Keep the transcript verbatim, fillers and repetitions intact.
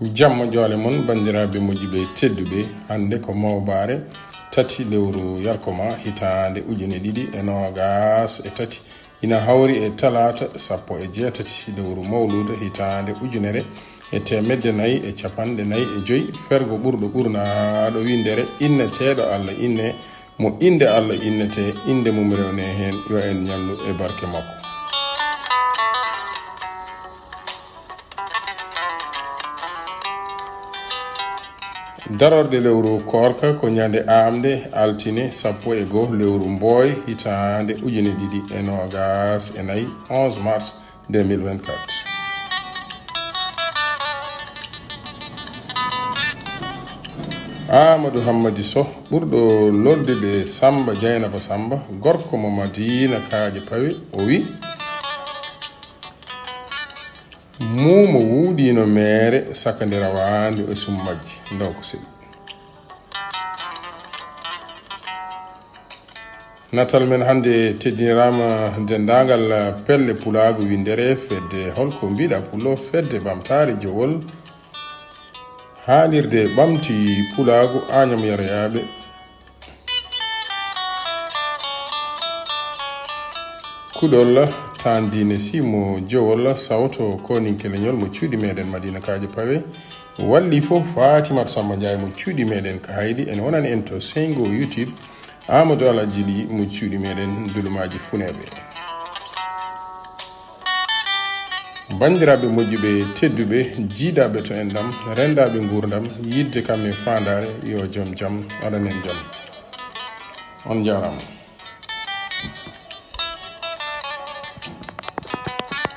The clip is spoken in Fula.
Jamma joole mon, banndiraaɓe moƴƴuɓe tedduɓe. Hannde ko mawbaare tati lewru yarkoma hitaande ujune ɗiɗi e noogas e tati. Ina hawri e talaata sappo e jeetati lewru mawluuda hitaande ujunere e teemedde nayi e capanɗe nayi e joy. Fergo ɓurɗo ɓurnaaɗo winndere inneteeɗo Allah inne, mo innde Allah innetee, innde mum rewnee heen, yo en ñallu e barke makko. Darorde lewru koorka ko ñande aamde altine sappo e goo lewru mbooy hitaande ujune ɗiɗi e noogas e nayi, onze mars deux mille vingt-quatre. Amadou Hammadi Soh, ɓurɗo noddude Samba Dieynaba Samba, gorko mo Madina Kaaƴe Pawe, o wi, Muumo wuuɗiino meere, sakandira waande e sum majji, ndaw ko seɗi. Natal men hannde teddiniraama denndaangal pelle pulaagu winndere fedde Holko Mbiɗa Pullo, fedde ɓamtaare jowol, haalirde ɓamti pulaagu Añam Yaroyaaɓe. Kuɗol tan diine si mo jowol sawto koninke leñol mo cuuɗi meɗen Madina Kaaƴe Pawe. Walli fof Fatimata Samba Ndiaye mo cuuɗi meɗen Kahaydi. Ene wonani en to seyngo YouTube Amadou Alhaji Ly mo cuuɗi meɗen Dulumaaji Funeeɓe. Banndiraaɓe moƴƴuɓe tedduɓe, jiidaaɓe to enɗam, renndaaɓe nguurndam, yiɗde kam e faandaare, yo jom jam waɗan en jam. On njaaraama.